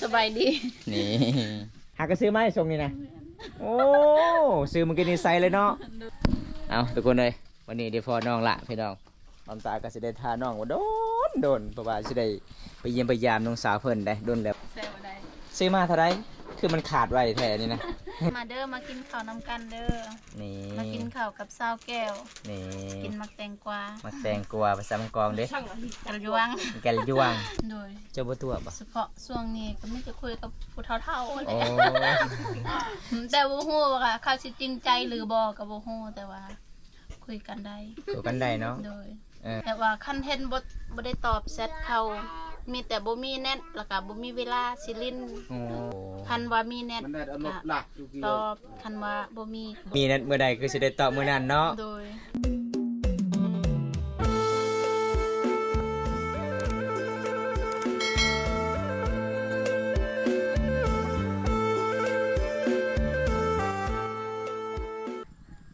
ສະບາຍດີ. ນີ້ ຫາກະຊື້ມາໃຫ້ສົ່ງນີ້ນະ. ໂອ້ ຊື້ມື້ກີ້ນີ້ໃສ່ເລີຍເນາະ. ເອົາ ທຸກຄົນເອີຍ ວັນນີ້ໄດ້ພໍ້ນ້ອງລະພີ່ນ້ອງ. ບອມຕາກໍຊິໄດ້ຖ້ານ້ອງໂດນໆ ເພາະວ່າຊິໄດ້ໄປຢ້ຽມໄປຢາມນ້ອງສາວເພິ່ນໄດ໋ ດົນແລ້ວ. ຊື້ມາເທົ່າໃດ? ຄືມັນຂາດໄວແທ້ນີ້ນະ. ມາເດີ ມາກິນເຂົ້ານຳກັນເດີ. ນີ້ ມາກິນເຂົ້າກັບສາວແກ້ວ. ນີ້ ກິນໝາກແຕງກວາ. ໝາກແຕງກວາ ພາສາເມືອງກອງເດ້? ກະລະຍວງ. ກະລະຍວງ. ໂດຍ. ເຈົ້າບໍ່ຕົວະບໍ່? ສະເພາະຊ່ວງນີ້ກໍມີແຕ່ຄຸຍກັບຜູ້ເຖົ້າໆ. ໂອ້ ແຕ່ບໍ່ຮູ້ວ່າເຂົາຊິຈິງໃຈຫຼືບໍ່ກໍບໍ່ຮູ້ ແຕ່ວ່າຄຸຍກັນໄດ້. ຄຸຍກັນໄດ້ເນາະ. ໂດຍ. ເອີ ແບບວ່າຄັນເຫັນບໍ່ ບໍ່ໄດ້ຕອບແຊັດເຂົາ ມີແຕ່ບໍ່ມີແນັດ ແລ້ວກະບໍ່ມີເວລາຊິຫຼິ້ນ. ໂອ້ ຄັນວ່າມີແນັດ ມັນແນັດເອົາລົດລາກຢູ່ ກໍຕອບ ຄັນວ່າບໍ່ມີ ມີແນັດມື້ໃດຄືຊິໄດ້ຕອບມື້ນັ້ນເນາະ. ໂດຍ.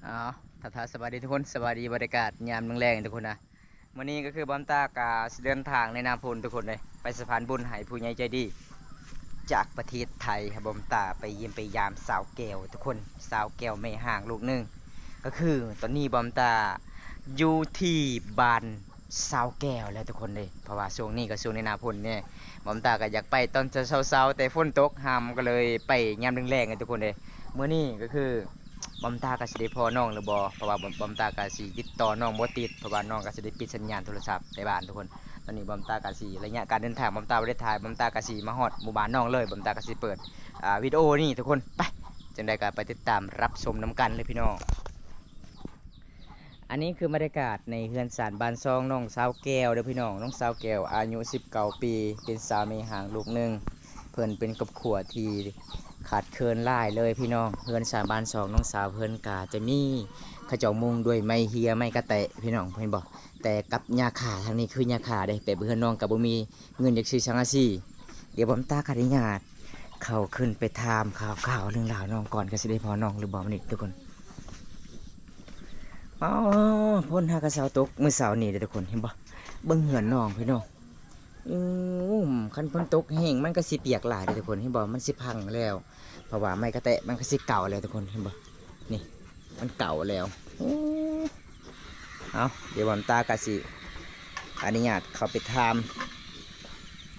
ອ້າວ ທັກທາຍສະບາຍດີທຸກຄົນ ສະບາຍດີບັນຍາກາດຍາມແລງໆ ທຸກຄົນນະ. ມື້ນີ້ກໍຄືບອມຕາກະຊິເດີນທາງໃນນາມພຸ້ນທຸກຄົນເອີຍ ໄປສະພານບຸນໃຫ້ຜູ້ໃຫຍ່ໃຈດີຈາກປະເທດໄທ ໃຫ້ບອມຕາໄປຢ້ຽມໄປຢາມສາວແກ້ວທຸກຄົນ ສາວແກ້ວແມ່ຮ້າງລູກໜຶ່ງ. ກໍຄືຕອນນີ້ບອມຕາຢູ່ທີ່ບ້ານສາວແກ້ວແລ້ວທຸກຄົນເດ້ ເພາະວ່າຊ່ວງນີ້ກໍຊ່ວງໃນໜ້າຝົນແດ່ ບອມຕາກໍຢາກໄປຕອນເຊົ້າໆ ແຕ່ຝົນຕົກ ຫາກໍເລີຍໄປຍາມແລງໆ ທຸກຄົນເດ້. ມື້ນີ້ກໍຄື ບອມຕາກໍຊິໄດ້ພໍ້ນ້ອງຫຼືບໍ່ ເພາະວ່າບອມ ບອມຕາກໍຊິຕິດຕໍ່ນ້ອງບໍ່ຕິດ ເພາະວ່ານ້ອງກໍຊິໄດ້ປິດສັນຍານໂທລະສັບໃນບ້ານທຸກຄົນ. ຕອນນີ້ບອມຕາກໍຊິ ໄລຍະການເດີນທາງບອມຕາບໍ່ໄດ້ຖ່າຍ ບອມຕາກໍຊິມາຮອດໝູ່ບ້ານນ້ອງເລີຍ ບອມຕາກໍຊິເປີດ ອ່າ ວິດີໂອນີ້ທຸກຄົນ. ໄປ ຈັ່ງໃດກໍໄປຕິດຕາມຮັບຊົມນຳກັນເລີຍພີ່ນ້ອງ. ອັນນີ້ຄືບັນຍາກາດໃນເຮືອນຊານບ້ານຊ່ອງນ້ອງສາວແກ້ວເດີພີ່ນ້ອງ. ນ້ອງສາວແກ້ວອາຍຸສິບເກົ້າປີ ເປັນສາວແມ່ຮ້າງລູກໜຶ່ງ. ເພິ່ນເປັນຄອບຄົວທີ່ຂາດເຂີນຫຼາຍເລີຍພີ່ນ້ອງ. ເຮືອນຊານບ້ານຊ່ອງນ້ອງສາວເພິ່ນກະຈະມີ ເຂົາເຈົ້າມຸງດ້ວຍໄມ້ເຮຍ ໄມ້ກະແຕະພີ່ນ້ອງ ເຫັນບໍ່? ແຕ່ກັບຫຍ້າຄາທາງນີ້ຄືຫຍ້າຄາເດ້ ແບບເຮືອນນ້ອງກະບໍ່ມີເງິນຢາກຊື້ສັງກະສີ. ດຽວບອມຕາຂໍອະນຸຍາດເຂົ້າຂຶ້ນໄປຖາມຂ່າວໆເລື່ອງລາວນ້ອງກ່ອນ ກະຊິໄດ້ພໍ້ນ້ອງຫຼືບໍ່ນີ້ທຸກຄົນ. ອໍ ຝົນຫາກະເຊົາຕົກມື້ເຊົ້ານີ້ເດ້ທຸກຄົນ ເຫັນບໍ່? ເບິ່ງເຮືອນນ້ອງພີ່ນ້ອງ. ໂອ້ ຄັນຝົນຕົກແຮງມັນກໍຊິປຽກຫຼາຍເດ້ທຸກຄົນ ເຫັນບໍ່? ມັນຊິພັງແລ້ວ ເພາະວ່າໄມ້ກະແຕະມັນກໍຊິເກົ່າແລ້ວທຸກຄົນ ເຫັນບໍ່? ນີ້ ມັນເກົ່າແລ້ວ. ໂອ້ ເອົາ ດຽວບອມຕາກໍຊິອະນຸຍາດເຂົ້າໄປຖາມ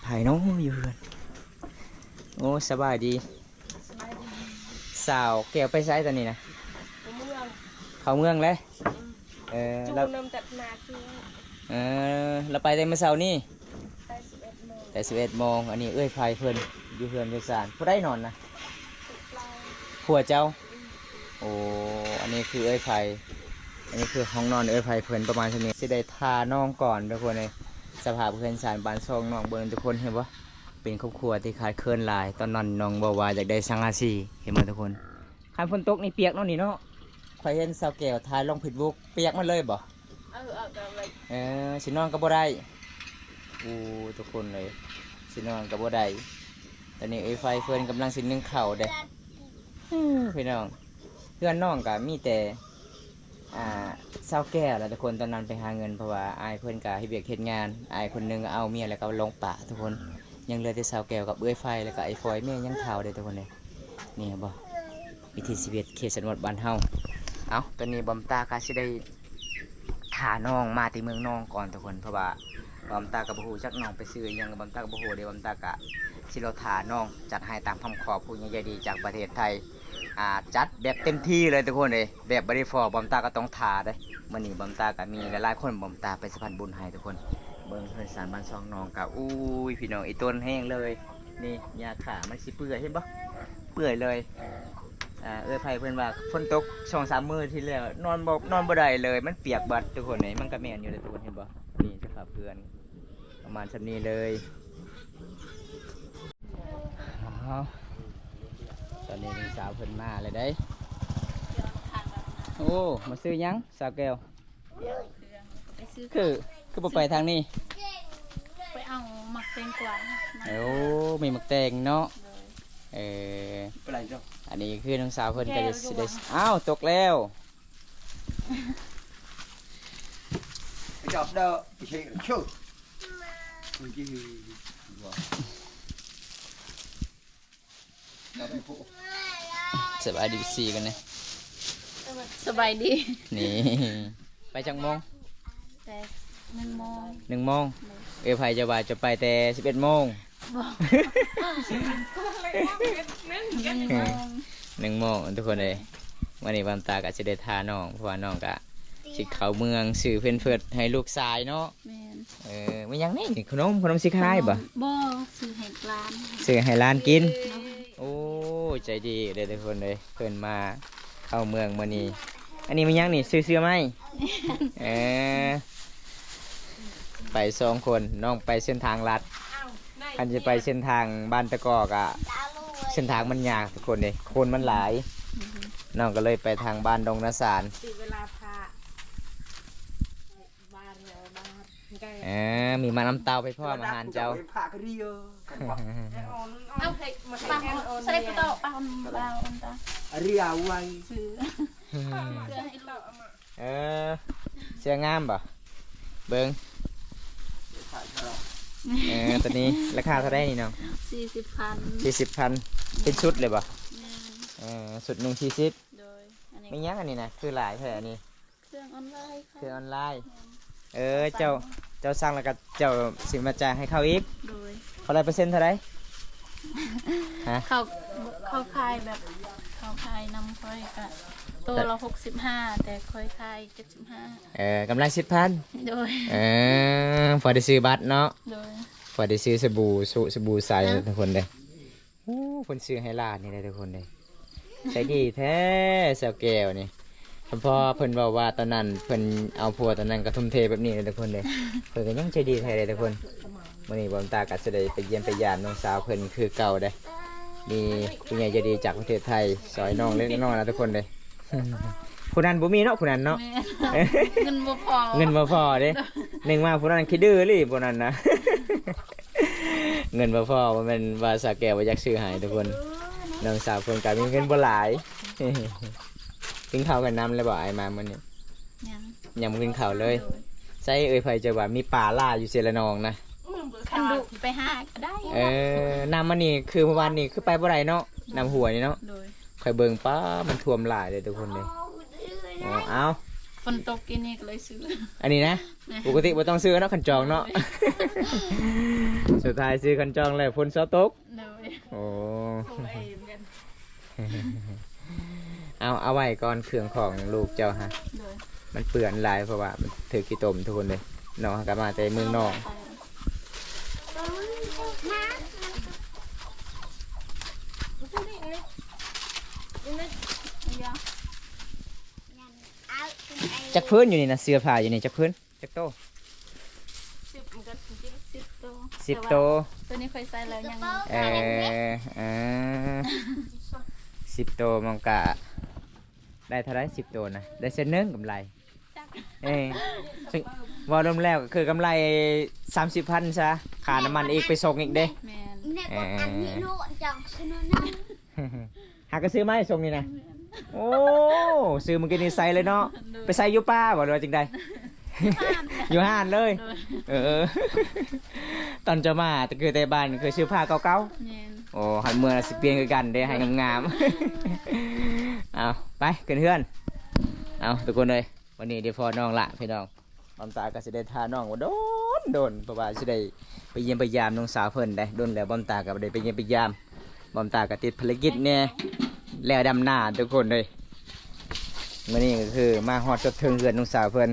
ໃຜເນາະຢູ່ເຮືອນ. ໂອ້ ສະບາຍດີ. ສະບາຍດີ. ສາວແກ້ວໄປໃສຕອນນີ້ນະ? ເຂົ້າເມືອງ. ເຂົ້າເມືອງແລ້ວ? ອືມ. ເອີ ຈູ່ ລະ ນຳຕັດໜ້າຄື ເອີ ລະໄປແຕ່ມື້ເຊົ້ານີ້? ໄປສິບເອັດໂມງ. ແຕ່ສິບເອັດໂມງ. ອັນນີ້ເອື້ອຍໃຜເພິ່ນ ຢູ່ເຮືອນຢູ່ຊານ. ຜູ້ໃດນອນນະ? ຜົວເຈົ້າ? ອືມ. ໂອ້ ອັນນີ້ຄືເອື້ອຍໃຜ ອັນນີ້ຄືຫ້ອງນອນເອື້ອຍໃຜເພິ່ນ ປະມານຊ່ຳນີ້. ຊິໄດ້ຖ້ານ້ອງກ່ອນທຸກຄົນເອີຍ. ສະພາບເຮືອນຊານບ້ານຊ່ອງນ້ອງເບິ່ງທຸກຄົນ ເຫັນບໍ່? ເປັນຄອບຄົວທີ່ຂາດເຂີນຫຼາຍ. ຕອນນັ້ນນ້ອງເວົ້າວ່າຢາກໄດ້ສັງກະສີ ເຫັນບໍ່ທຸກຄົນ? ຄັນຝົນຕົກນີ້ປຽກເນາະນີ້ເນາະ. ຂ້ອຍເຫັນສາວແກ້ວຖ່າຍລົງເຟສບຸກ ປຽກໝົດເລີຍບໍ່? ເອີ ເອີ ກໍແບບ ເອີ ຊິນອນກໍບໍ່ໄດ້. ໂອ້ ທຸກຄົນເອີຍ ຊິນອນກໍບໍ່ໄດ້. ຕອນນີ້ເອື້ອຍໃຜເພິ່ນກຳລັງຊິໜຶ້ງເຂົ້າເດ້. ເອີ ພີ່ນ້ອງ ເຮືອນນ້ອງກໍມີແຕ່ ອ່າ ສາວແກ້ວແຫຼະທຸກຄົນ ຕອນນັ້ນໄປຫາເງິນ ເພາະວ່າອ້າຍເພິ່ນກໍເຮັດວຽກເຮັດງານ ອ້າຍຄົນໜຶ່ງກໍເອົາເມຍແລ້ວກໍລົງປະທຸກຄົນ. ຍັງເຫຼືອແຕ່ສາວແກ້ວກັບເອື້ອຍໄຟ ແລ້ວກໍໄອ້ຟອຍ ແມ່ຍັງເຖົ້າເດ້ທຸກຄົນເດ້. ນີ້ເຫັນບໍ່? ວິຖີຊີວິດເຂດຊົນນະບົດບ້ານເຮົາ. ເອົ້າ ຕອນນີ້ບອມຕາກໍຊິໄດ້ຖ້ານ້ອງມາແຕ່ເມືອງນອງກ່ອນທຸກຄົນ ເພາະວ່າບອມຕາກໍບໍ່ຮູ້ຈັກນ້ອງໄປຊື້ອີ່ຫຍັງ ບອມຕາກໍບໍ່ຮູ້ເດ້. ບອມຕາກໍຊິລໍຖ້ານ້ອງ ຈັດໃຫ້ຕາມຄຳຂໍຜູ້ໃຫຍ່ໃຈດີຈາກປະເທດໄທ. ອ່າ ຈັດແບບເຕັມທີ່ເລີຍທຸກຄົນເອີຍ ແບບບໍ່ໄດ້ພໍ້ ບອມຕາກໍຕ້ອງຖ້າເດ້. ມື້ນີ້ບອມຕາກໍມີຫຼາຍໆຄົນ ບອມຕາໄປສະພານບຸນໃຫ້ທຸກຄົນ. ເບິ່ງເຮືອນຊານບ້ານຊ່ອງນ້ອງກໍ ໂອ້ຍ ພີ່ນ້ອງ ອີ່ຕົນແຮງເລີຍ. ນີ້ຫຍ້າຄາມັນຊິເປື່ອຍ ເຫັນບໍ່? ເປື່ອຍເລີຍ. ອ່າ ເອື້ອຍໄພເພິ່ນວ່າຝົນຕົກສອງສາມມື້ທີ່ແລ້ວ ນອນບໍ່ ນອນບໍ່ໄດ້ເລີຍ ມັນປຽກເບິດທຸກຄົນເອີຍ. ມັນກໍແມ່ນຢູ່ເດ້ທຸກຄົນ ເຫັນບໍ່? ນີ້ສະພາບເຮືອນ ປະມານຊ່ຳນີ້ເລີຍ. ອ້າວ ຕອນນີ້ນ້ອງສາວເພິ່ນມາແລ້ວເດ້. ໂອ້ ມາຊື້ຫຍັງສາວແກ້ວ? ໄປຊື້ ຄື ຄືບໍ່ໄປທາງນີ້? ໄປເອົາໝາກແຕງກວາ. ໂອ້ ມີໝາກແຕງເນາະ. ໂດຍ. ເອີ ອັນນີ້ຄືນ້ອງສາວເພິ່ນກໍຊິໄດ້ ອ້າວ ຕົກແລ້ວ. ໄປຈັບເດີ ເຊ ເຊ ມັນຊິ ບໍ່ ເອີ ສະບາຍດີ ເອັຟຊີ ກັນແດ່. ສະບາຍດີ. ນີ້ ໄປຈັກໂມງ? ແຕ່ໜຶ່ງໂມງ. ໜຶ່ງໂມງ. ເອື້ອຍໃຜຈະວ່າຈະໄປແຕ່ສິບເອັດໂມງ? ບໍ່. ໜຶ່ງໂມງ. ໜຶ່ງໂມງ ທຸກຄົນເອີຍ. ມື້ນີ້ບາມຕາກໍຊິໄດ້ຖ້ານ້ອງ ເພາະວ່ານ້ອງກໍຊິເຂົ້າເມືອງຊື້ເພັມເພີດໃຫ້ລູກຊາຍເນາະ. ແມ່ນ. ເອີ ມີຫຍັງນີ້? ຂະໜົມ ຂະໜົມຊິຂາຍບໍ່? ບໍ່ ຊື້ໃຫ້ຫຼານ. ຊື້ໃຫ້ຫຼານກິນ. ໂອ້ ໃຈດີເດີທຸກຄົນເອີຍ ເພິ່ນມາເຂົ້າເມືອງມື້ນີ້. ອັນນີ້ແມ່ນຫຍັງນີ້? ຊື້ເສື້ອໃໝ່. ເອີ ໄປສອງຄົນ ນ້ອງໄປເສັ້ນທາງລັດ. ຄັນຈະໄປເສັ້ນທາງບ້ານຕະກໍກະ ເສັ້ນທາງມັນຍາກທຸກຄົນເດ້ ຄົນມັນຫຼາຍ. ນ້ອງກໍເລີຍໄປທາງບ້ານດົງນາສານ. ເອີ ມີມານຳເຕົ້າໄປພ້ອມອາຫານເຈົ້າ. ເອົາ ປາໃສ່ປະໂຕະ ປາອັນ ປາອັນຕາ ເອີ ເສື້ອງາມບໍ່? ເບິ່ງ ເອີ ໂຕນີ້ລາຄາເທົ່າໃດນີ້ນ້ອງ? ສີ່ສິບພັນ. ສີ່ສິບພັນ ເປັນຊຸດເລີຍບໍ່? ແມ່ນ. ເອີ ຊຸດໜຶ່ງສີ່ສິບ. ໂດຍ. ອັນນີ້ ແມ່ນຫຍັງອັນນີ້ນະ ຄືຫຼາຍແທ້ອັນນີ້? ເຄື່ອງອອນລາຍ. ເຄື່ອງອອນລາຍ. ແມ່ນ. ເອີ ເຈົ້າ ເຈົ້າສັ່ງແລ້ວກໍເຈົ້າຊິມາຈ່າຍໃຫ້ເຂົາອີກ. ໂດຍ. ເຂົາໄດ້ເປີເຊັນເທົ່າໃດ? ຮະ? ເຂົາ ເຂົາຂາຍແບບ ເຂົາຂາຍນຳຂ້ອຍກະໂຕລະຫົກສິບຫ້າ ແຕ່ຂ້ອຍຂາຍເຈັດສິບຫ້າ. ເອີ ກຳໄລສິບພັນ. ໂດຍ. ເອີ ພໍໄດ້ຊື້ບັດເນາະ. ໂດຍ. ພໍໄດ້ຊື້ສະບູ ສະ ສະບູໃຊ້ ເອີ ທຸກຄົນເດ້. ໂອ້ ເພິ່ນຊື້ໃຫ້ຫຼານນີ້ແຫຼະທຸກຄົນເດ້. ໃຈດີແທ້ສາວແກ້ວນີ້. ສຳພໍເພິ່ນເວົ້າວ່າຕອນນັ້ນເພິ່ນເອົາຜົວຕອນນັ້ນກໍທຸ່ມເທແບບນີ້ແຫຼະທຸກຄົນເດ້. ເພິ່ນກໍຍັງໃຈດີແທ້ເດ້ທຸກຄົນ. ມື້ນີ້ບອມຕາກໍຊິໄດ້ໄປຢ້ຽມໄປຢາມນ້ອງສາວເພິ່ນຄືເກົ່າເດ້. ມີຜູ້ໃຫຍ່ໃຈດີຈາກປະເທດໄທຊ່ອຍນ້ອງເລັກນ້ອຍນະທຸກຄົນເດ້. ຜູ້ນັ້ນບໍ່ມີເນາະ ຜູ້ນັ້ນເນາະ. ແມ່ນ. ເງິນບໍ່ພໍ ເງິນບໍ່ພໍເດ້. ໜຶ່ງມາຜູ້ນັ້ນຂີ້ດື້ອີ່ຫຼີຜູ້ນັ້ນນະ. ເງິນບໍ່ພໍ ບໍ່ແມ່ນວ່າສາວແກ້ວບໍ່ຢາກຊື້ໃຫ້ທຸກຄົນ. ນ້ອງສາວເພິ່ນກໍມີເງິນບໍ່ຫຼາຍ. ກິນເຂົ້າກັນນຳແລ້ວບໍ່ ອ້າຍມາມື້ນີ້? ຍັງ ຍັງບໍ່ກິນເຂົ້າເລີຍ. ໂດຍ. ໃສເອີຍ ໃຜຈະວ່າມີປາຫຼາຍຢູ່ເຊລະນອງນະ. ຄັນດຸໄປຫາກໍໄດ້. ເອີ ນ້ຳມັນນີ້ຄືເມື່ອວານນີ້ຄືໄປບໍ່ໄດ້ເນາະ ນ້ຳຫ້ວຍນີ້ເນາະ. ໂດຍ. ຂ້ອຍເບິ່ງ ປ້າ ມັນຖ້ວມຫຼາຍເດ້ທຸກຄົນເດ້. ເອົາ ຝົນຕົກກີ້ນີ້ກໍເລີຍຊື້ ອັນນີ້ນະ. ແມ່ນ. ປົກກະຕິບໍ່ຕ້ອງຊື້ເນາະ ຄັນຈອງເນາະ. ໂດຍ. ສຸດທ້າຍຊື້ຄັນຈອງແລ້ວຝົນເຊົາຕົກ. ໂດຍ. ໂອ້ ເອົາ ເອົາໄວ້ກ່ອນເຄື່ອງຂອງລູກເຈົ້າຫະ. ໂດຍ. ມັນເປື້ອນຫຼາຍ ເພາະວ່າມັນຖືກຂີ້ຕົມທຸກຄົນເດ້. ນ້ອງຫາກໍມາແຕ່ເມືອງນອກ. ຈັກພື້ນຢູ່ນີ້ນະ ເສື້ອຜ້າຢູ່ນີ້ຈັກພື້ນ? ຈັກໂຕ? ສິບ ມັນກໍສິບໂຕ. ສິບໂຕ. ແຕ່ວ່າໂຕນີ້ຂ້ອຍໃສ່ແລ້ວຍັງ. ເອີ ເອີ ສິບໂຕມັນກະໄດ້ເທົ່າໃດ? ສິບໂຕນະ ໄດ້ເຊັ່ນໜຶ່ງກຳໄລ. ເອີ ເວົ້າລວມແລ້ວກໍຄືກຳໄລສາມສິບພັນຊະ ຄ່ານ້ຳມັນອີກໄປສົ່ງອີກເດ້. ແມ່ນ. ເອີ ຫາກໍຊື້ມາໃຫ້ສົ່ງນີ້ນະ. ແມ່ນ. ໂອ້ ຊື້ມື້ກີ້ນີ້ໃສ່ເລີຍເນາະ. ໂດຍ. ໄປໃສ່ຢູ່ປ່າບໍ່ ຫຼືວ່າຈັ່ງໃດ? ຢູ່ຮ້ານເລີຍ. ໂດຍ. ເອີ ຕອນເຈົ້າມາແຕ່ຄືແຕ່ບ້ານຄືຊື້ຜ້າເກົ່າໆ. ແມ່ນ. ໂອ້ ຮອດເມືອຊິປ່ຽນຄືກັນເດ້ ໃຫ້ງາມໆ. ເອົາ ໄປຂຶ້ນເຮືອນ. ເອົາ ທຸກຄົນເອີຍ ວັນນີ້ໄດ້ພໍ້ນ້ອງລະ ພີ່ນ້ອງ. ບອມຕາກໍຊິໄດ້ຖ້ານ້ອງວ່າດົນໆ ເພາະວ່າຊິໄດ້ໄປຢ້ຽມໄປຢາມນ້ອງສາວເພິ່ນໄດ໋. ດົນແລ້ວບອມຕາກໍບໍ່ໄດ້ໄປຢ້ຽມໄປຢາມ. ບອມຕາກໍຕິດພາລະກິດແດ່ ແລ້ວດຳນາທຸກຄົນເອີຍ. ມື້ນີ້ກໍຄືມາຮອດຈົດເຖິງເຮືອນນ້ອງສາວເພິ່ນ.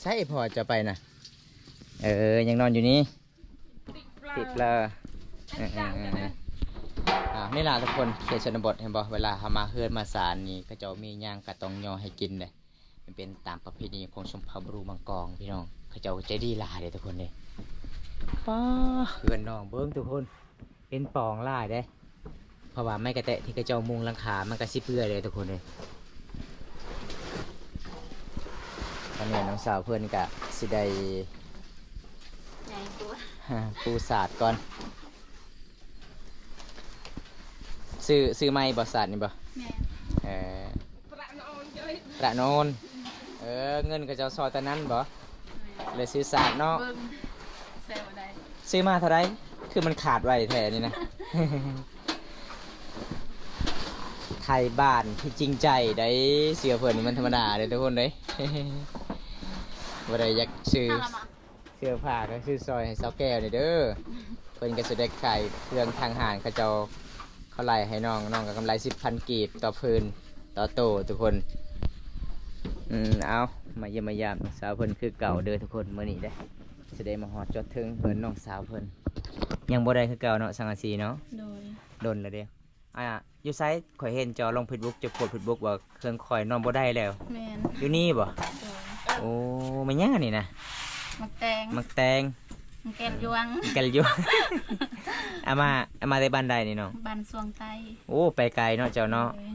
ໃສພໍ່ເຈົ້າໄປນະ? ເອີ ຍັງນອນຢູ່ນີ້. ຕິດເລີ ເອີ ເອີ ເອີ ເອີ ອ່າ ນີ້ລະທຸກຄົນ ເຂດຊົນນະບົດ ເຫັນບໍ່? ເວລາເຮົາມາເຮືອນມາຊານນີ້ ເຂົາເຈົ້າມີຫຍັງກໍຕ້ອງຍໍໃຫ້ກິນເດ້. ມັນເປັນຕາມປະເພນີຂອງຊົນເຜົ່າບຣູມັງກອງ ພີ່ນ້ອງ. ເຂົາເຈົ້າໃຈດີຫຼາຍເດ້ທຸກຄົນເດ້. ປ້າ ເຮືອນນ້ອງເບິ່ງທຸກຄົນ ເປັນປອງຫຼາຍເດ້. ເພາະວ່າໄມ້ກະແຕະທີ່ເຂົາເຈົ້າມຸງຫຼັງຄາ ມັນກະຊິເປື່ອຍເດ້ທຸກຄົນເອີຍ. ຕອນນີ້ນ້ອງສາວເພິ່ນກະຊິໄດ້ ໃຫຍ່ກວ່າ ປູສາດກ່ອນ. ຊື້ ຊື້ໃໝ່ບໍ່ ສາດນີ້ບໍ່? ແມ່ນ. ເອີ ປະນອນ ເອີ ເງິນເຂົາເຈົ້າຊອຍຕອນນັ້ນບໍ່? ແມ່ນ. ເລີຍຊື້ສາດເນາະ. ເບິ່ງ ຊື້ມາເທົ່າໃດ? ຄືມັນຂາດໄວແທ້ນີ້ນະ. ໄທບ້ານທີ່ຈິງໃຈໄດ໋ ເສື້ອເພິ່ນນີ້ມັນທຳມະດາເດ້ທຸກຄົນເດ້. ບໍ່ໄດ້ຢາກຊື້ເສື້ອຜ້າ ກໍຊື້ຊ່ອຍໃຫ້ສາວແກ້ວນີ້ເດີ. ເພິ່ນກໍຊິໄດ້ຂາຍເຄື່ອງທາງຮ້ານເຂົາເຈົ້າ ເຂົາໄລ່ໃຫ້ນ້ອງ ນ້ອງກໍກຳໄລສິບພັນກີບຕໍ່ຜືນ ຕໍ່ໂຕທຸກຄົນ. ອືມ ເອົາ ມາຢ້ຽມມາຢາມນ້ອງສາວເພິ່ນຄືເກົ່າເດີທຸກຄົນ ມື້ນີ້ເດ້ ຊິໄດ້ມາຮອດຈອດເຖິງເຮືອນນ້ອງສາວເພິ່ນ. ຍັງບໍ່ໄດ້ຄືເກົ່າເນາະ ສັງກະສີເນາະ. ໂດຍ ດົນແລ້ວເດ້. ອ່າ ຢູ່ໃສ? ຂ້ອຍເຫັນເຈົ້າລົງເຟສບຸກ ເຈົ້າໂພສເຟສບຸກວ່າເຄື່ອງຂ້ອຍນອນບໍ່ໄດ້ແລ້ວ. ແມ່ນ. ຢູ່ນີ້ບໍ່? ໂດຍ. ໂອ້ ແມ່ນຫຍັງອັນນີ້ນະ? ໝາກແຕງ. ໝາກແຕງ. ແກ່ນຢວງ. ແກ່ນຢວງ. ເອົາມາ ເອົາມາແຕ່ບ້ານໃດນີ້ນ້ອງ? ບ້ານຊວງໃຕ້. ໂອ້ ໄປໄກເນາະເຈົ້າເນາະ. ໂດຍ.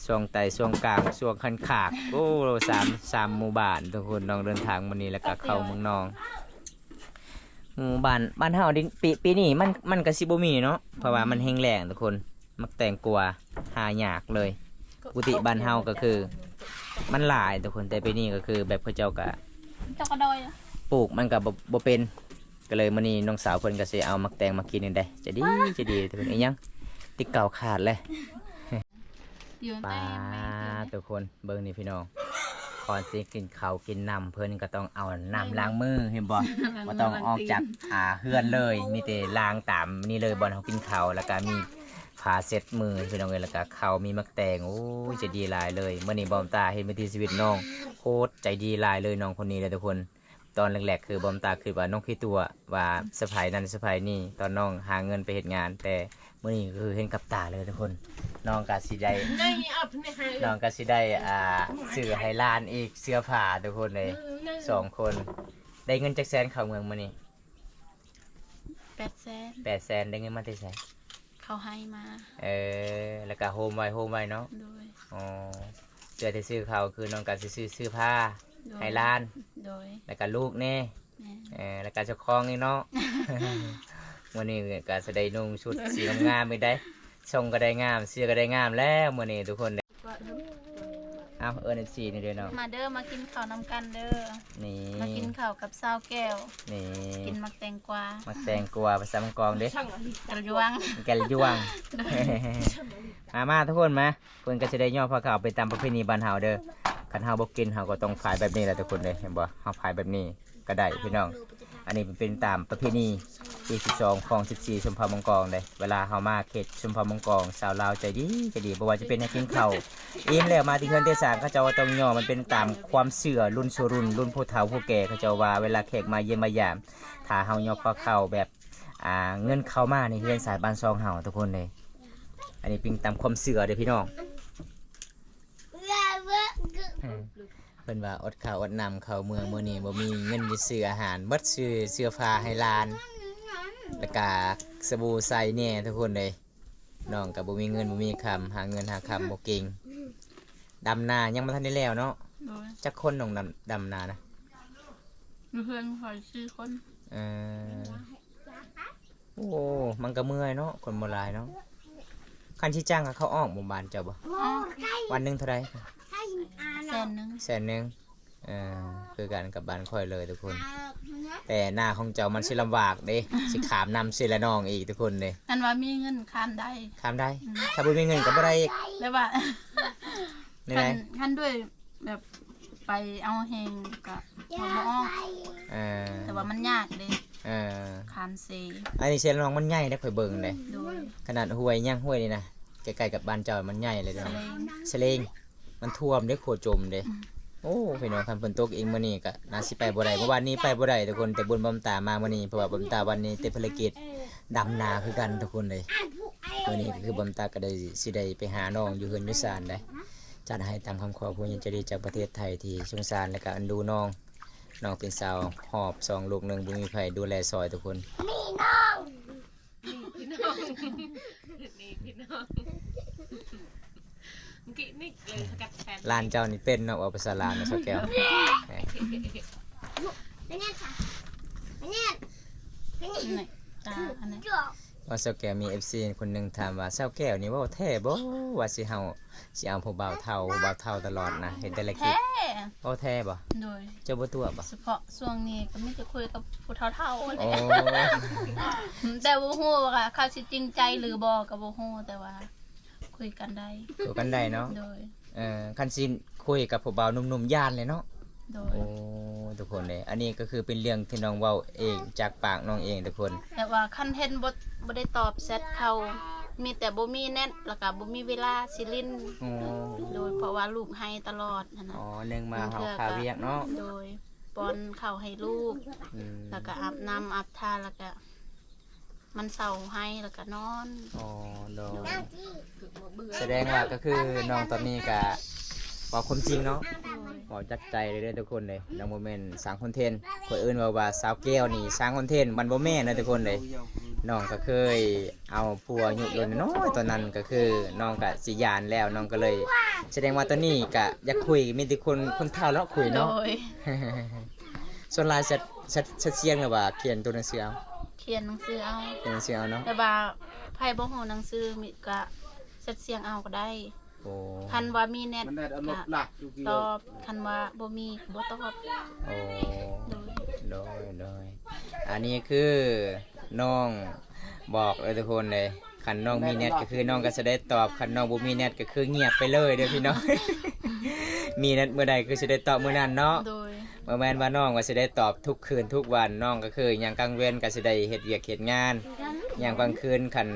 ຊວງໃຕ້ ຊວງກາງ ຊວງຄັນຄາກ ໂອ້ ສາມ ສາມໝູ່ບ້ານທຸກຄົນ. ນ້ອງເດີນທາງມື້ນີ້ ແລ້ວກໍເຂົ້າເມືອງນອງ ໝູ່ບ້ານ ບ້ານເຮົາດິ ປີ ປີນີ້ມັນ ມັນກໍຊິບໍ່ມີເນາະ ເພາະວ່າມັນແຫ້ງແລ້ງທຸກຄົນ. ໝາກແຕງກວາຫາຍາກເລີຍ. ປົກກະຕິບ້ານເຮົາກໍຄືມັນຫຼາຍທຸກຄົນ ແຕ່ປີນີ້ກໍຄືແບບເຂົາເຈົ້າກໍ ເຈົ້າກໍດອຍ ປູກມັນກໍບໍ່ ບໍ່ເປັນ. ກໍເລີຍມື້ນີ້ນ້ອງສາວເພິ່ນກໍຊິເອົາໝາກແຕງມາກິນນີ້ໄດ໋. ໃຈດີ ໃຈດີທຸກຄົນ. ອີຫຍັງ ຕິກເກົາຂາດເລີຍ. ປາດ ທຸກຄົນເບິ່ງນີ້ພີ່ນ້ອງ ກ່ອນຊິກິນເຂົ້າກິນນ້ຳ ເພິ່ນກໍຕ້ອງເອົານ້ຳລ້າງມື ເຫັນບໍ່? ບໍ່ຕ້ອງອອກຈາກ ອ່າ ເຮືອນເລີຍ ມີແຕ່ລ້າງຕາມນີ້ເລີຍ ບ່ອນເຮົາກິນເຂົ້າ ແລ້ວກໍມີຜ້າເຊັດມືພີ່ນ້ອງເອີຍ ແລ້ວກໍເຂົ້າ ມີໝາກແຕງ. ໂອ້ຍ ໃຈດີຫຼາຍເລີຍ. ມື້ນີ້ບ່າວຕາເຫັນວິຖີຊີວິດນ້ອງ ໂຄດໃຈດີຫຼາຍເລີຍ ນ້ອງຄົນນີ້ເລີຍທຸກຄົນ. ຕອນແລກໆ ຄືບ່າວຕາຄິດວ່ານ້ອງຂີ້ຕົວະ ວ່າສະໃພ້ນັ້ນສະໃພ້ນີ້ ຕອນນ້ອງຫາເງິນໄປເຮັດງານ ແຕ່ມື້ນີ້ຄືເຫັນກັບຕາເລີຍທຸກຄົນ. ນ້ອງກໍຊິໄດ້ ນ້ອງກໍຊິໄດ້ ອ່າ ຊື້ໃຫ້ຫຼານອີກເສື້ອຜ້າທຸກຄົນເລີຍ ສອງຄົນ. ໄດ້ເງິນຈັກແສນເຂົ້າເມືອງມື້ນີ້? ແປດແສນ. ແປດແສນ ໄດ້ເງິນມາແຕ່ໃສ? ເຂົາໃຫ້ມາ. ເອີ ແລ້ວກໍໂຮມໄວ້ ໂຮມໄວ້ເນາະ. ໂດຍ. ອໍ ເພື່ອໄດ້ຊື້ເຂົ້າ ຄືນ້ອງກໍຊິຊື້ ຊື້ຜ້າໃຫ້ຫຼານ. ໂດຍ. ແລ້ວກໍລູກແດ່. ແມ່ນ. ເອີ ແລ້ວກໍເຈົ້າຂອງນີ້ເນາະ. ມື້ນີ້ກໍຊິໄດ້ນຸ່ງຊຸດສີງາມໆອີກໄດ໋ ຊົງກໍໄດ້ງາມ ເສື້ອກໍໄດ້ງາມແລ້ວມື້ນີ້ທຸກຄົນ. ເອົາ ເອີ້ນເອັຟຊີນີ້ເດີນ້ອງ ມາເດີ ມາກິນເຂົ້ານຳກັນເດີ. ນີ້ ມາກິນເຂົ້າກັບສາວແກ້ວ. ນີ້ ກິນໝາກແຕງກວາ ໝາກແຕງກວາ ພາສາເມືອງກອງເດ້ ແກ່ນຢວງ ແກ່ນຢວງ. ໂດຍ. ມາ ມາທຸກຄົນມາ. ເພິ່ນກໍຊິໄດ້ຍໍພາເຂົ້າໄປຕາມປະເພນີບ້ານເຮົາເດີ. ຄັນເຮົາບໍ່ກິນ ເຮົາກໍຕ້ອງພາຍແບບນີ້ແຫຼະທຸກຄົນເດີ ເຫັນບໍ່? ເຮົາພາຍແບບນີ້ກໍໄດ້ພີ່ນ້ອງ. ອັນນີ້ເປັນຕາມປະເພນີທີສິບສອງ ຂອງສິບສີ່ຊົນເຜົ່າເມືອງກອງເດ້. ເວລາເຮົາມາເຂດຊົນເຜົ່າເມືອງກອງ ຊາວລາວໃຈດີ ໃຈດີ ບໍ່ວ່າຈະເປັນໃຫ້ກິນເຂົ້າ ອີ່ມແລ້ວມາທີ່ເຮືອນທີ່ຊານ ເຂົາເຈົ້າກໍຕ້ອງຍໍ. ມັນເປັນຕາມຄວາມເຊື່ອລຸ້ນສູ່ລຸ້ນ ລຸ້ນຜູ້ເຖົ້າຜູ້ແກ່ ເຂົາເຈົ້າວ່າເວລາແຂກມາຢ້ຽມມາຢາມ ຖ້າເຮົາຍໍພາເຂົ້າແບບ ອ່າ ເງິນເຂົ້າມາໃນເຮືອນຊານບ້ານຊ່ອງເຮົາທຸກຄົນເດ້. ອັນນີ້ເປັນຕາມຄວາມເຊື່ອເດ້ພີ່ນ້ອງ. ເພິ່ນວ່າອົດເຂົ້າອົດນ້ຳເຂົ້າເມືອງ ມື້ນີ້ບໍ່ມີເງິນຈະຊື້ອາຫານ ໝົດຊື້ເສື້ອຜ້າໃຫ້ຫຼານ ແລ້ວກະສະບູໃສ່ແດ່ທຸກຄົນເດ້. ນ້ອງກໍບໍ່ມີເງິນບໍ່ມີຄຳ ຫາເງິນຫາຄຳບໍ່ເກັ່ງ. ດຳນາຍັງບໍ່ທັນໄດ້ແລ້ວເນາະ. ໂດຍ. ຈັກຄົນນ້ອງດຳ ດຳນານະ? ຢູ່ເຮືອນຂ້ອຍສີ່ຄົນ. ເອີ ໂອ້ ມັນກໍເມື່ອຍເນາະ ຄົນບໍ່ຫຼາຍເນາະ. ຄັນຊິຈ້າງເຂົາອອກໝູ່ບ້ານເຈົ້າບໍ່? ອອກ. ວັນໜຶ່ງເທົ່າໃດ? ແສນໜຶ່ງ. ແສນໜຶ່ງ. ເອີ ຄືກັນກັບບ້ານຂ້ອຍເລີຍທຸກຄົນ. ແຕ່ໜ້າຂອງເຈົ້າມັນຊິລຳບາກເດ້ ຊິຂ້າມນ້ຳເຊລະນອງອີກທຸກຄົນເດ້. ຄັນວ່າມີເງິນຂ້າມໄດ້. ຂ້າມໄດ້. ອືມ. ຖ້າບໍ່ມີເງິນກໍບໍ່ໄດ້ອີກ. ແບບວ່າ ແນວໃດ? ຄັນ ຄັນດ້ວຍ ແບບໄປເອົາແຮງກໍເອົາບໍ່ອອກ. ເອີ ແຕ່ວ່າມັນຍາກເດ້. ເອີ ຂ້າມເຊ. ອັນນີ້ເຊລະນອງມັນໃຫຍ່ເດ້ ຂ້ອຍເບິ່ງເດ້. ໂດຍ. ຂະໜາດຫ້ວຍຫຍັງ ຫ້ວຍນີ້ນະ ໃກ້ໆກັບບ້ານເຈົ້າມັນໃຫຍ່ເລີຍເດ້. ສະເລງ. ສະເລງ ມັນຖ້ວມເດ້ ຂົວຈົມເດ້. ອືມ. ໂອ້ ພີ່ນ້ອງ ຄັນຝົນຕົກອີກມື້ນີ້ກໍໜ້າຊິໄປບໍ່ໄດ້. ເມື່ອວານນີ້ໄປບໍ່ໄດ້ທຸກຄົນ ແຕ່ບຸນບຳຕາມາມື້ນີ້ ເພາະວ່າບຳຕາວັນນີ້ຕິດພາລະກິດດຳນາຄືກັນທຸກຄົນເລີຍ. ມື້ນີ້ກໍຄືບຳຕາກໍໄດ້ ຊິໄດ້ໄປຫານ້ອງຢູ່ເຮືອນຢູ່ຊານໄດ໋. ຈັດໃຫ້ຕາມຄຳຂໍຜູ້ໃຫຍ່ໃຈດີຈາກປະເທດໄທທີ່ສົງສານ ແລະກະເອັນດູນ້ອງ. ນ້ອງເປັນສາວຫອບສອງລູກໜຶ່ງ ບໍ່ມີໃຜດູແລຊ່ອຍທຸກຄົນ. ນີ້ນ້ອງ ນີ້ພີ່ນ້ອງ ນີ້ພີ່ນ້ອງ ກິນິກເລີຍສະກັດແຂນ. ຫຼານເຈົ້ານີ້ເປັນເນາະ ເວົ້າພາສາລາວນະ ສາວແກ້ວ. ໄປແນ່ນຊະ ໄປແນ່ນ ໄປແນ່ນ. ນີ້ ຕາ ອັນນັ້ນ ວ່າສາວແກ້ວມີເອັຟຊີຄົນໜຶ່ງຖາມວ່າ ສາວແກ້ວນີ້ເວົ້າແທ້ບໍ່ ວ່າຊິເຮົາ ຊິເອົາຜູ້ບ່າວເຖົ້າ ຜູ້ບ່າວເຖົ້າຕະຫຼອດນະ ເຫັນແຕ່ລະຄລິບ. ແທ້ ເວົ້າແທ້ບໍ່? ໂດຍ. ເຈົ້າບໍ່ຕົວະບໍ່? ສະເພາະຊ່ວງນີ້ກໍມີແຕ່ຄຸຍກັບຜູ້ເຖົ້າໆ ໂອ້ ແຫຼະ ແຕ່ບໍ່ຮູ້ວ່າເຂົາຊິຈິງໃຈຫຼືບໍ່ກໍບໍ່ຮູ້ ແຕ່ວ່າຄຸຍກັນໄດ້ ຄຸຍກັນໄດ້ເນາະ. ໂດຍ. ເອີ ຄັນຊິຄຸຍກັບຜູ້ບ່າວໜຸ່ມໆ ຢ້ານແຫຼະເນາະ. ໂດຍ. ໂອ້ ທຸກຄົນເດ້ ອັນນີ້ກໍຄືເປັນເລື່ອງທີ່ນ້ອງເວົ້າເອງຈາກປາກນ້ອງເອງທຸກຄົນ. ແຕ່ວ່າຄັນເຫັນບໍ່ ບໍ່ໄດ້ຕອບແຊັດເຂົາ ມີແຕ່ບໍ່ມີແນັດ ແລ້ວກໍບໍ່ມີເວລາຊິຫຼິ້ນ. ໂອ້ ໂດຍ ເພາະວ່າລູກໄຫ້ຕະຫຼອດຫັ້ນນະ. ອໍ ໜຶ່ງມາເຮົາຄາວຽກເນາະ. ໂດຍ. ປ້ອນເຂົ້າໃຫ້ລູກ ອືມ ແລ້ວກໍອາບນ້ຳອາບທ່າ ແລ້ວກໍມັນເຊົາໄຫ້ ແລ້ວກໍນອນ. ອໍ ໂດຍ. ໂດຍ. ສະແດງວ່າກໍຄືນ້ອງຕອນນີ້ກໍເວົ້າຄວາມຈິງເນາະ. ໂດຍ. ເວົ້າຈາກໃຈເລີຍເດີທຸກຄົນເດ້ ນ້ອງບໍ່ແມ່ນສ້າງຄອນເທັນ. ຄົນອື່ນເວົ້າວ່າສາວແກ້ວນີ້ສ້າງຄອນເທັນ ມັນບໍ່ແມ່ນເດີທຸກຄົນເດ້. ນ້ອງກໍເຄີຍເອົາຜົວອາຍຸນ້ອຍໆ ຕອນນັ້ນກໍຄືນ້ອງກໍຊິຢ້ານແລ້ວ ນ້ອງກໍເລີຍ ສະແດງວ່າຕອນນີ້ກໍຢາກຄຸຍ ມີແຕ່ຄົນ ຄົນເຖົ້າເນາະຄຸຍເນາະ. ໂດຍ. ສ່ວນຫຼາຍແຊັດ ແຊັດ ແຊັດສຽງ ຫຼືວ່າຂຽນຕົວໜັງສືເອົາ? ຂຽນໜັງສືເອົາ. ຂຽນໜັງສືເອົາເນາະ. ແຕ່ວ່າໃຜບໍ່ຮູ້ໜັງສື ມີ ກະແຊັດສຽງເອົາກໍໄດ້. ໂອ້ ຄັນວ່າມີແນັດ ມັນໄດ້ອາລົມ ກະ ຫຼັກຢູ່ ຕອບ ຄັນວ່າບໍ່ມີກໍບໍ່ຕອບ. ໂອ້ ໂດຍ ໂດຍ ໂດຍ. ອັນນີ້ຄືນ້ອງບອກເດີທຸກຄົນເດ້ ຄັນນ້ອງມີແນັດກໍຄືນ້ອງກໍຊິໄດ້ຕອບ ຄັນນ້ອງບໍ່ມີແນັດກໍຄືງຽບໄປເລີຍເດີພີ່ນ້ອງ. ມີແນັດມື້ໃດຄືຊິໄດ້ຕອບມື້ນັ້ນເນາະ. ໂດຍ. ບໍ່ແມ່ນວ່ານ້ອງວ່າຊິໄດ້ຕອບທຸກຄືນທຸກວັນ ນ້ອງກໍຄືຍາມກາງເວັນກໍຊິໄດ້ເຮັດວຽກເຮັດງານ ຍາມກາງຄືນຄັນ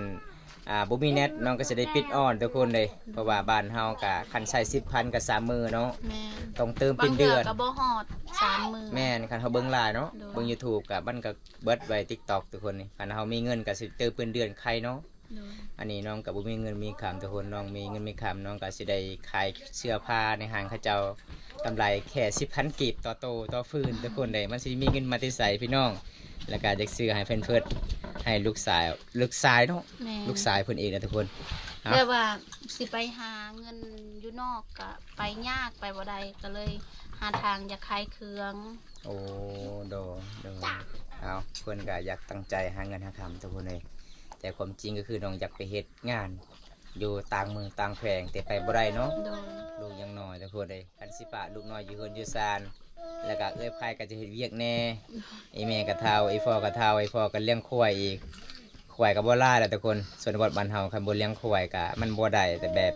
ອ່າ ບໍ່ມີແນັດ ນ້ອງກໍຊິໄດ້ປິດອ່ອນທຸກຄົນເດ້. ເພາະວ່າບ້ານເຮົາກະ ຄັນໃຊ້ສິບພັນກະສາມມື້ເນາະ. ແມ່ນ. ຕ້ອງເຕີມເປັນເດືອນ ບາງເທື່ອກໍບໍ່ຮອດສາມມື້. ແມ່ນ. ຄັນເຮົາເບິ່ງຫຼາຍເນາະ. ໂດຍ. ເບິ່ງຢູທູບກະ ມັນກະເບິດໄວ ຕິກຕັອກ ທຸກຄົນນີ້. ຄັນເຮົາມີເງິນກະຊິເຕີມເປັນເດືອນໄຄເນາະ. ໂດຍ. ອັນນີ້ນ້ອງກະບໍ່ມີເງິນມີຄຳທຸກຄົນ ນ້ອງມີເງິນມີຄຳ ນ້ອງກະຊິໄດ້ຂາຍເສື້ອຜ້າໃນຫ້າງເຂົາເຈົ້າ ກຳໄລແຄ່ສິບພັນກີບຕໍ່ໂຕຕໍ່ຟືນທຸກຄົນເດ້. ມັນຊິມີເງິນມາແຕ່ໃສພີ່ນ້ອງ? ແລ້ວກະຢາກຊື້ໃຫ້ເພິ່ນເພິດ ໃຫ້ລູກຊາຍ ລູກຊາຍເນາະ. ແມ່ນ. ລູກຊາຍເພິ່ນເອງນະທຸກຄົນ. ແບບວ່າຊິໄປຫາເງິນຢູ່ນອກກະໄປຍາກ ໄປບໍ່ໄດ້ ກໍເລີຍຫາທາງຢາກຂາຍເຄື່ອງ. ໂອ້ ໂດຍ ໂດຍ. ເອົາ ເພິ່ນກະຢາກຕັ້ງໃຈຫາເງິນຫາຄຳທຸກຄົນເອີຍ ແຕ່ຄວາມຈິງກໍຄືນ້ອງຢາກໄປເຮັດງານຢູ່ຕ່າງເມືອງຕ່າງແຂວງ ແຕ່ໄປບໍ່ໄດ້ເນາະ. ໂດຍ. ລູກຍັງນ້ອຍທຸກຄົນເອີຍ ຄັນຊິປະລູກນ້ອຍຢູ່ເຮືອນຢູ່ຊານ ແລ້ວກະເອື້ອຍພາຍກໍຈະເຮັດວຽກແດ່ ອີ່ແມ່ກໍເຖົ້າ ອີ່ພໍ່ກໍເຖົ້າ ອີ່ພໍ່ກໍລ້ຽງຄວາຍອີກ ຄວາຍກໍບໍ່ຫຼາຍແລ້ວທຸກຄົນ. ຊົນນະບົດບ້ານເຮົາຄັນບໍ່ລ້ຽງຄວາຍກໍມັນບໍ່ໄດ້ ແຕ່ແບບ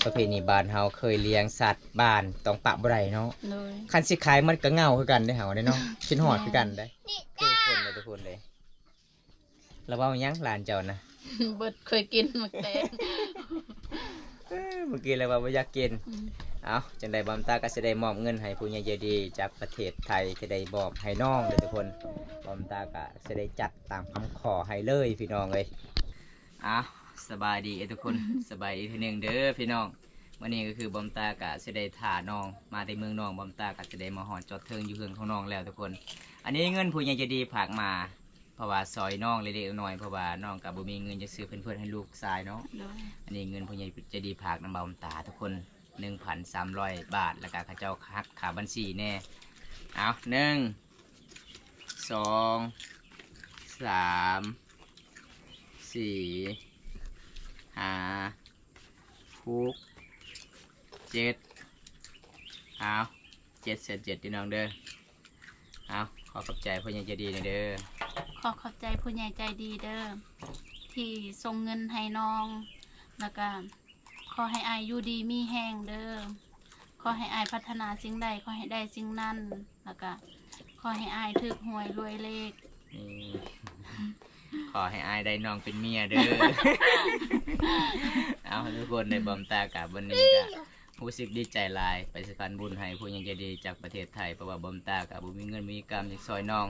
ປະເພນີບ້ານເຮົາເຄີຍລ້ຽງສັດບ້ານຕ້ອງປະບໍ່ໄດ້ເນາະ. ໂດຍ. ຄັນຊິຂາຍມັນກໍເຫງົາຄືກັນເດ້ເຮົາເດ້ເນາະ ຄິດຮອດຄືກັນເດ້. ຄືຄົນເດ້ທຸກຄົນເດ້. ລະເວົ້າຫຍັງຫຼານເຈົ້ານະ? ເບິດ ຂ້ອຍກິນໝາກແຕງ. ເອີ ເມື່ອກີ້ລະວ່າບໍ່ຢາກກິນ. ອືມ. ເອົາ ຈັ່ງໃດບ່າວຕາກໍຊິໄດ້ມອບເງິນໃຫ້ຜູ້ໃຫຍ່ໃຈດີຈາກປະເທດໄທ ທີ່ໄດ້ມອບໃຫ້ນ້ອງເດີທຸກຄົນ. ບ່າວຕາກໍຊິໄດ້ຈັດຕາມຄຳຂໍໃຫ້ເລີຍພີ່ນ້ອງເອີຍ. ເອົາ ສະບາຍດີເອີທຸກຄົນ ສະບາຍອີກເທື່ອໜຶ່ງເດີພີ່ນ້ອງ. ມື້ນີ້ກໍຄືບ່າວຕາກໍຊິໄດ້ຖ້ານ້ອງ ມາແຕ່ເມືອງນອກ ບ່າວຕາກໍຊິໄດ້ມາຮອດຈອດເຖິງຢູ່ເຮືອນຂອງນ້ອງແລ້ວທຸກຄົນ. ອັນນີ້ເງິນຜູ້ໃຫຍ່ໃຈດີຝາກມາ ເພາະວ່າຊ່ອຍນ້ອງເລັກໆນ້ອຍໆ ເພາະວ່ານ້ອງກໍບໍ່ມີເງິນຈະຊື້ແພມເພີດໃຫ້ລູກຊາຍເນາະ. ໂດຍ. ອັນນີ້ເງິນຜູ້ໃຫຍ່ໃຈດີຝາກນຳບ່າວຕາທຸກຄົນ ໜຶ່ງພັນສາມຮ້ອຍບາດ ແລ້ວກໍເຂົາເຈົ້າຫັກຄ່າບັນຊີແດ່. ເອົາ ໜຶ່ງ ສອງ ສາມ ສີ່ ຫ້າ ຫົກ ເຈັດ ເອົາ ເຈັດແສນເຈັດ ພີ່ນ້ອງເດີ. ເອົາ ຂໍຂອບໃຈຜູ້ໃຫຍ່ໃຈດີແດ່ເດີ. ຂໍຂອບໃຈຜູ້ໃຫຍ່ໃຈດີເດີ ທີ່ສົ່ງເງິນໃຫ້ນ້ອງ ແລ້ວກະຂໍໃຫ້ອ້າຍຢູ່ດີມີແຮງເດີ. ຂໍໃຫ້ອ້າຍປາດຖະໜາສິ່ງໃດ ຂໍໃຫ້ໄດ້ສິ່ງນັ້ນ ແລ້ວກະຂໍໃຫ້ອ້າຍຖືກຫວຍລວຍເລກ. ນີ້ ຂໍໃຫ້ອ້າຍໄດ້ນ້ອງເປັນເມຍເດີ. ເອົາ ທຸກຄົນ ໄດ້ບ່າວຕາກະ ວັນນີ້ກະ ຮູ້ສຶກດີໃຈຫຼາຍ ໄປສະພານບຸນໃຫ້ຜູ້ໃຫຍ່ໃຈດີຈາກປະເທດໄທ ເພາະວ່າບ່າວຕາກະບໍ່ມີເງິນມີກຳຈະຊ່ອຍນ້ອງ.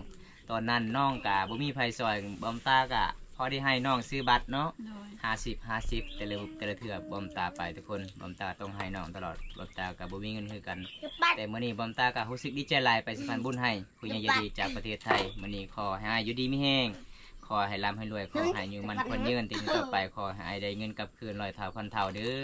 ຕອນນັ້ນນ້ອງກະບໍ່ມີໃຜຊ່ອຍ ບ່າວຕາກະພໍໄດ້ໃຫ້ນ້ອງຊື້ບັດເນາະ. ໂດຍ. ຫ້າສິບ ຫ້າສິບ ແຕ່ລະ ແຕ່ລະເທື່ອບ່າວຕາໄປທຸກຄົນ ບ່າວຕາຕ້ອງໃຫ້ນ້ອງຕະຫຼອດ ບ່າວຕາກະບໍ່ມີເງິນຄືກັນ. ແຕ່ມື້ນີ້ບ່າວຕາກະຮູ້ສຶກດີໃຈຫຼາຍ ໄປສະພານບຸນໃຫ້ຜູ້ໃຫຍ່ໃຈດີຈາກປະເທດໄທ. ມື້ນີ້ຂໍໃຫ້ອ້າຍຢູ່ດີມີແຮງ ຂໍໃຫ້ລ່ຳໃຫ້ລວຍ ຂໍໃຫ້ອາຍຸໝັ້ນຂວັນຍືນ ແຕ່ນີ້ຕໍ່ໄປຂໍໃຫ້ອ້າຍໄດ້ເງິນກັບຄືນຮ້ອຍເທົ່າພັນເທົ່າເດີ.